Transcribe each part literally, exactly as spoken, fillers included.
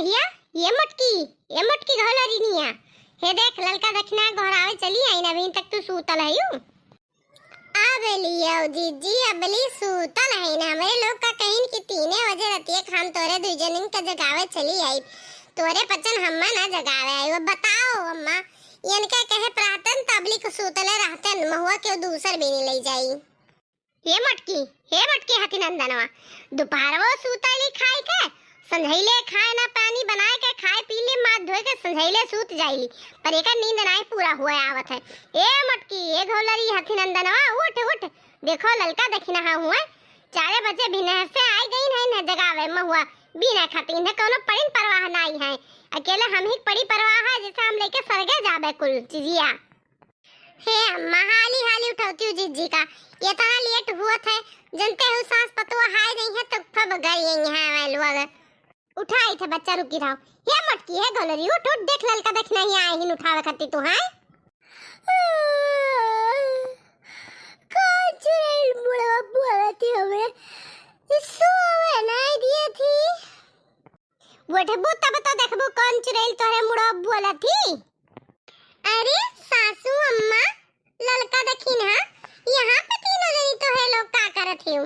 भैया, ये मोटकी, ये मोटकी घोलरिनिया, हे देख, ललका दखिनहा गोहरावे चली आइन, अबहीं तक तू सूतल हयू। अब लियो जिज्जी, अबली सूतल हइन। हमरे लोग का कहिन कि तीने बजे रतिया क हम तोरे दुइ जनिन के जगावे चली आइब। तोरे पचन हम्मा ना जगावे आइब। अब बताओ अम्मा, इनके कहे पर रहतन त अबली क सूतले रहतन, महुआ केउ दूसर बीनी लइ जाई। हे मोटकी, हे मोटकी हथी नंदनवा, दुपहरवो सूतली खाइ के, संझइले खाए ना पानी बनाए के, खाए पी ले, माथ धोए के संझइले सूत जाइली, पर एकर नींद नाहीं पूरा हुए आवत है। ए मोटकी, ए घोलरी हथी नंदनवा, उठ, उठ, देखो ललका दखिनहा हुए, चारे बजे भिनहर से आइ गइन है, इन्हें जगावे महुआ बीने खातिर, इन्हें कउनो पड़िन परवाह नाहीं है। अकेले हमहीं क पड़ी परवाह है, जइसे हम लइके सरगे जाबे कुल चिजिया। हे अम्मा, हाली हाली उठउतिउ जिज्जी का, एतना लेट हुअत है, जनते हउ सास पतोह आइ जइहैं त खूब गरियइहैं हमें लोग। उठाइत है बच्चा, रुकी रहो। हे मोटकी, हे घोलरी, उठ, उठ, देख ललका दखिनहा आए हिन उठावे खातिर तू, हैं? कौन चुड़ैल मुड़वा बोलत ही हमरे? सोवे नाहीं दियत ही। उठबू तब तो देखबू कौन चुड़ैल तोहरे मुड़वा बोलत ही। अरे सासू अम्मा, ललका दखिनहा, यहाँ पे तीनों जनी तोहरे लोग का करत हिउ?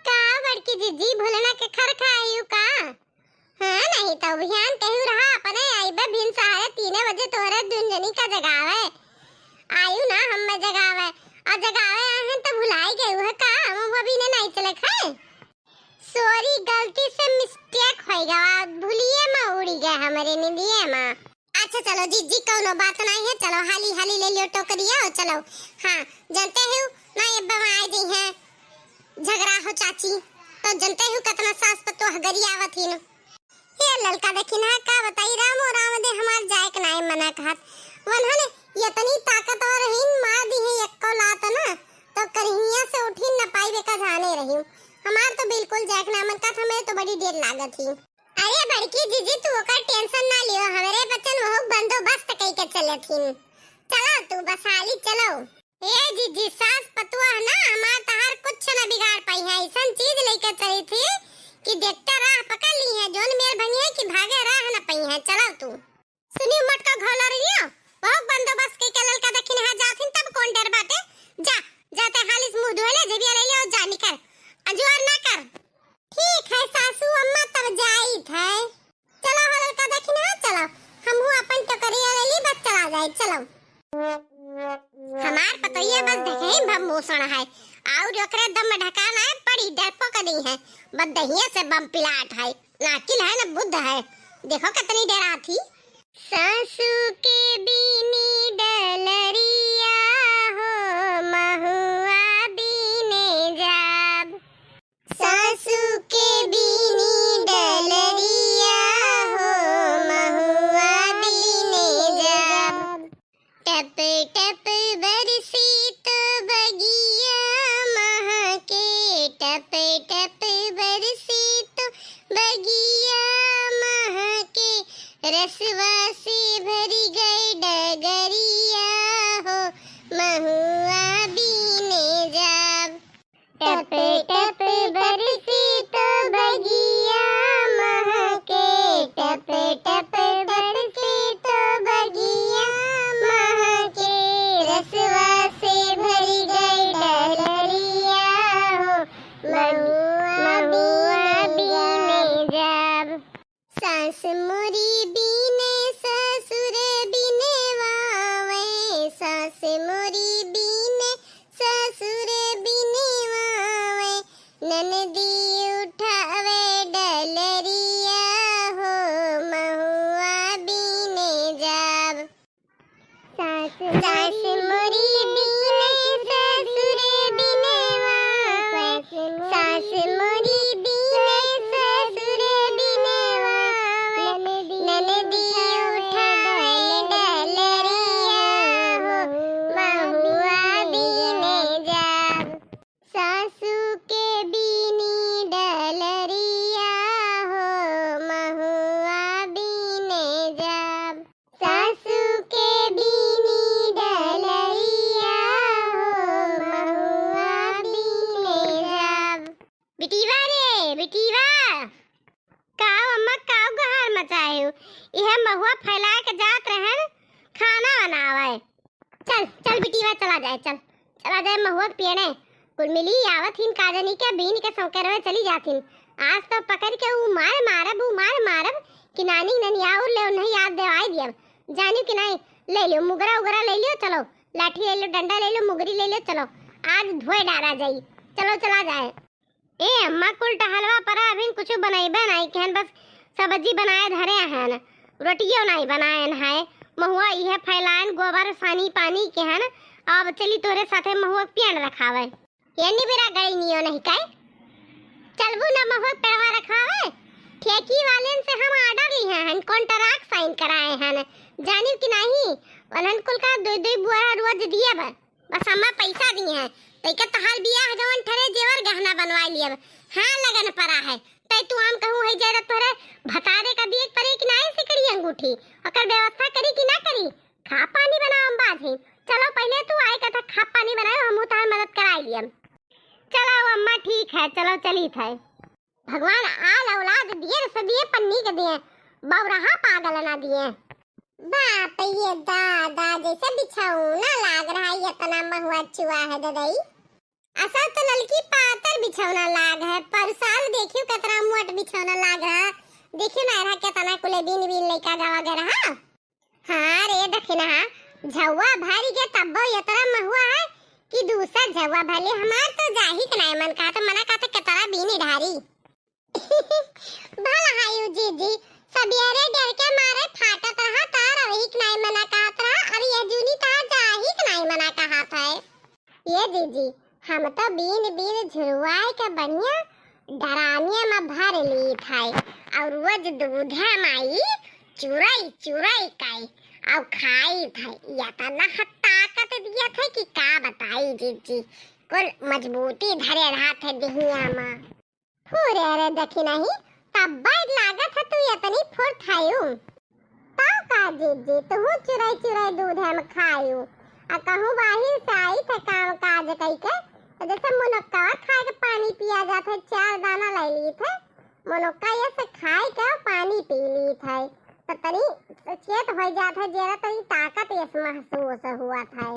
का बड़की जिज्जी, भुलना के खर खाइउ का? हाँ, नाहीं तउ बिहान कहिउ रहा, अपने आइबे भिनसहरे तीने बजे तोहरे दुन जनी का जगावे। आइउ ना हम्मे जगावे, अउर जगावे आए हैं त भुलाइ गइउ है का? महुआ बीने नाहीं चले खाए? Sorry, गलती से mistake होइ गवा, भुलिये मा उड़ि गए हमरे निदिये मा। अच्छा चलो जिज्जी, कउनो बात नाहीं है, चलो हाली हाली ले लियो टोकरिया अउर चलो। हाँ, जनते हउ ना, एब्बे मा आइ जइहैं झगरा हो चाची, तउ जनते हउ कतना सास पतोह गरियावत हिन। हे ललका दखिनहा, का बताई, रामो राम दे हमार जाए के नाहीं मना कहत। वनहन एतनी ताकतवर हिन, मार दिहे एक्को लात ना, तउ करिहिया से उठिन न पाइबे का जाने रहिउ। हमार तउ बिल्कुल जाए के नाहीं मन कहत, हमें तउ बड़ी डेर लागत ही। अरे बड़की जिज्जी, तू ओकर tension ना लियो, हमरे बचन वहू बंदोबस्त कइ के चलत हिन। चलो तू बस हाली चलो। ए जिज्जी, सास पतोह ना हमार तहार कुछ न बिगाड़ पाइहैं, अइसन चीज लइके चली थी कि देखते राह पकड़ लिहैं, जौन मेर भंगिहैं कि भागे राह न पइहैं। चलो तू। सुनिउ मोटका घोलरिनिया, वहू बंदोबस्त कइ के ललका दखिनहा जात हिन, तब कौन डर बाटे? जा, जाते हाली से मुँह धोए ले, जेबिया लइ ले अउर जा निकर, अजुआर ना कर। ठीक है सासू अम्मा, तब जाइत है। चलो हो ललका दखिनहा, चलो, हमहू अपन टोकरिया ले ली, बस चला जाए, चलो। हमार पतोहिया बस देखही भर मूसण है, अउर ओकरे दम ढकाना है, बड़ी डरपोकनी है, बस दहिये से बम पिलाट है, ना अकिल है ना बुद्ध है, देखो कितनी डेरात ही। सासू के बीनी डलरिया हो, महुआ बीने जाब। सासू के बीनी डलरिया हो, महुआ बीने जाब। टप टप बरसी तो बगिया महके, टप टप बरसी तो बगिया महके, रसवा से भरि गइ डगरिया हो, महुआ बीने जाब। टप टप बरसी तो बगिया महके, टप टप बरसी तो बगिया महके, रसवा से भरि गइ डलरिया हो, महुआ बीने जाब। सास मोरी बीने ससुर बिनवावे, सास मोरी बीने ससुर बिनवावे, ननदी उठावे डलरिया हो, महुआ बीने जाब। सास मोरी बीने ससुर बिनवावे, सास मोरी बीने ससुर बिनवावे, ननदी उठावे डलरिया हो, महुआ बीने जाब। सासू के बीनी डलरिया हो, महुआ बीने जाब। सासू के बीनी डलरिया हो, महुआ बीने जाब। बिटिया रे, बिटिया। काव अम्मा, काव गोहार चाहे हो, इहे महुआ फैलाए के जात रहन खाना बनावे। चल, चल बिटिया, चला जाए, चल, चला जाए महुआ के पेड़े। कुल मिली आवत हिन का जनी के बीन के सौकेरवे चली जात हिन। आज तो पकड़ के ऊ मार मारब, ऊ मार मारब कि नानी ननियाउर ले नहीं याद देवाई दियब। जानियो कि नहीं, ले लियो मुगरा उगरा ले लियो, चलो लाठी ले लियो, डंडा ले लियो, मुगरी ले लियो, चलो आज धोए डारा जाई, चलो चला जाए। ए अम्मा, कुल टहलवा परा, अभिन कुछ बनइबे नाई केहन, बस सब्जी बनाए धरे हन, रोटियो नाई बनाएन है। महुआ इहे फैलाएन, गोबर सानी पानी केहन। अब चली तोरे साथे महुआ पेड़ रखावे। ये निबिरा गई नियो नहीं काई? चलबू ना महुआ पेड़वा रखावे? ठेकी वालेन से हम order लिहे हन, contract sign कराए हन, जानियो कि नहीं? उन्हन कुल का दुई दुई बुआरा रोज दिए बा। बस अम्मा पैसा दिहे हैं, तइके तोहार बियाह जवन ठरे जेवर गहना बनवाए लियब। हाँ, लगन परा है, तै तू आम कहूँ है जरा तोहरे भतारे का दिए के परे कि नाई सिकड़ी अंगूठी, ओकर व्यवस्था करी कि ना करी? खा पानी बनाओ हम बाझी। चलो पहले तू आए का था, खा पानी बनाओ, हमहू तोहार मदद कराए लियब। चलो अम्मा ठीक है, चलो चली थे। भगवान आल औलाद दिए रे सदिए पन्नी के दिए, बौरहा पागल ना दिए। बाप ये दादा, जैसे बिछौना लाग रहा है, इतना महुआ चुआ है ददई। असल तो ललकी पातर बिछौना लाग है, पर साल देखियो कितना मोट बिछौना लाग रहा। देखियो ना रहा कितना कुले बीन बीन लइका गवा गए रहा। हाँ रे दखिनहा, झौवा भरी के तब्बो इतना महुआ है कि दूसर झौवा भले। हमार तो जाही के नाय मन कहत, मना कहत केतरा बीनी ढारी। भला हायु जीजी, सबेरे डर के मारे फाटत रहा, तार वही के नाय मना कहत रहा, अरे ये जूनी तार जाही के नाय मना कहत है। ये जीजी, हम तो बीन बीन झुरवाए के बढ़िया डरानिया में भर ली थे, और रोज दूध माई चुरई चुरई काई और खाई थे। या तो ना ताकत दिया थे कि का बताई जीजी, कुल मजबूती धरे रहा थे दिहिया में। फुरे रे देखी नहीं, तब बैठ लागत है तू इतनी फुर्त हायू। तब का जीजी, तुहू चुरई चुरई दूध हम खायू। आ कहूँ बाहिर से आई थे काम काज कई के, तो जैसे मुनक्का खाए के पानी पिया जात है, चार दाना ले ली थे, मुनक्का ये से खाए के पानी पी ली थे, तो तनी चेत हो जात है, जेरा तनी ताकत ये महसूस हुआ था।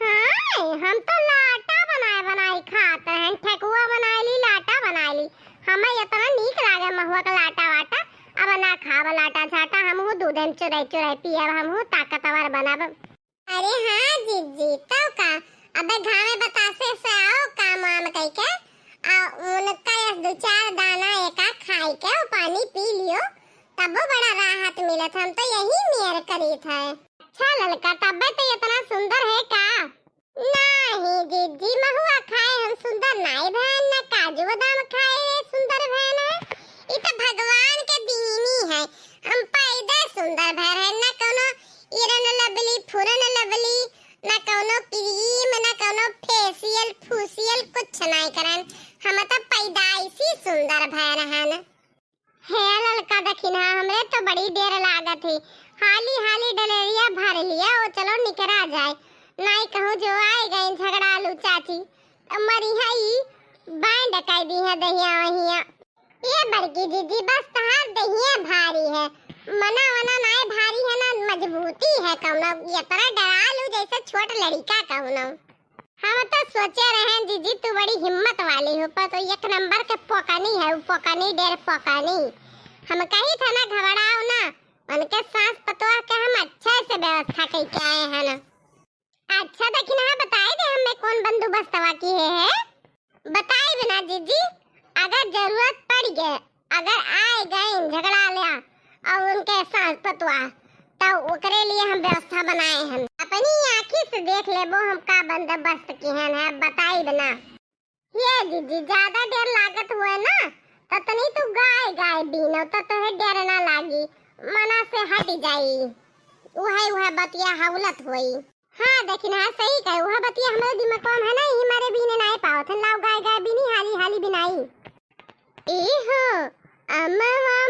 हाँ, हम तो लाटा बनाए बनाए खात रहन, ठेकुआ बनाए ली, लाटा बनाए ली। हमें इतना नीक लागे महुआ का लाटा वाटा। अब ना खाब लाटा झाटा, हमहू दूध में चुरई चुरई पियब, हमहू ताकतवर बनब। अरे हाँ जीजी, तब का, अबे घामे बतासे से आओ काम वाम कई के, आ उनका ये दो चार दाना एका खाई के, वो पानी पी लियो, तब वो बड़ा राहत मिलत। हम तो यही नियर करी थे। अच्छा ललका, तबे तो इतना सुंदर है का? नाही जीजी, महुआ खाए हम सुंदर नाई भैन, न काजू बादाम खाए सुंदर भैन है। ई तो भगवान के दीनी है, हम पैदा सुंदर भैन है, न कोनो इरन लबली, फुरन लबली, न कोनो क्रीम, न कोनो फेशियल फूशियल, कुछ नाई करन। हम तो पैदाइशी सुंदर भैन हन। हे ललका दखिनहा, हमरे तो बड़ी देर लागत है। हाली हाली डलेरिया भर लिया, वो चलो निकरा जाए। नाई कहूँ जो आए गए झगड़ालू चाची, तो मरिहा ई बैंड कर दी है दहिया वहिया। ये बड़की जीजी, बस तहार दहिया भारी है, मना वना नाई भारी है ना, मजबूती है कौनो। इतना डरालू जैसे छोट लड़िका कौनो। हम तो सोचे रहे जीजी, तू बड़ी हिम्मत वाली हो, पर तो एक नंबर के पोकनी है, वो पोकनी डेर पोकनी। हम कही था ना, घबराओ ना, उनके सास पतोह के हम अच्छे से व्यवस्था कई के आए हैं ना। अच्छा दखिनहा, बताए दे हमें कौन बंदोबस्तवा की है, है? बताए बिना जीजी, अगर जरूरत पड़ गए, अगर आए गए झगड़ा लिया और उनके सास पतोह, तो ओकरे लिए हम व्यवस्था बनाए हैं। अपनी आँखी से देख लेबो हम का बंदोबस्त किहन है, बताइब ना। ये जीजी, ज्यादा डर लागत हुए ना, तो तनी तू गाय गाय बीनो, तो तोहे डर ना लागी, मना से हट जाई। उहे उहे बतिया हौलत होई। हाँ, देखिन, हाँ, सही कहे, उहे बतिया हमरे दिमाग में है ना, यही मारे बीने नाय पावत है। लाओ गाय गाय बीनी, हाली हाली बिनाई। ए हो, अमवा